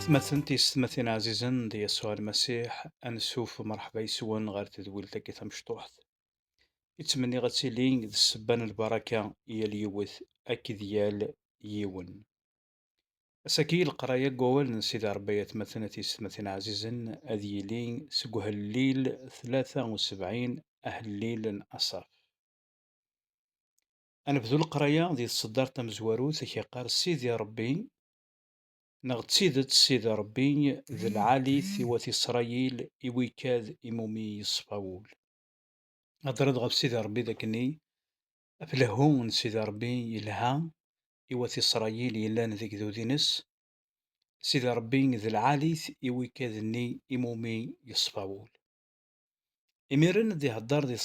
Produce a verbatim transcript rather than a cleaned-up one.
Atmaten tiyessetmatin ɛzizen di Yasuɛ Lmasiḥ, ansuf merḥba yes-wen ɣer tedwilt-agi tamecṭuḥt. I ttmenniɣ ad tili d ssebba n lbaraka i yal yiwet akked yal yiwen. Ass-agi, leqraya n wawal n Sidi Ṛebbi, atmaten tiyessetmatin ɛzizen, ad yili seg Uhellil tlata u sebɛin, ahellil n Asaf. Ad nebdu leqraya di tseddart tamezwarut, ak yeqqar Sidi Ṛebbi, neɣ d tidet Sidi Ṛebbi d lɛali-t i wat Isṛayil, i wikad imumi yeṣfa wul. Hedreḍ ɣef Sidi Ṛebbi d akken ɣef lehhu n Sidi Ṛebbi yelha i wat Isṛayil yellan d igdud-ines, Sidi Ṛebbi d lɛali-t i wikad-nni imumi yeṣfa wul. Imiren ad ihedder di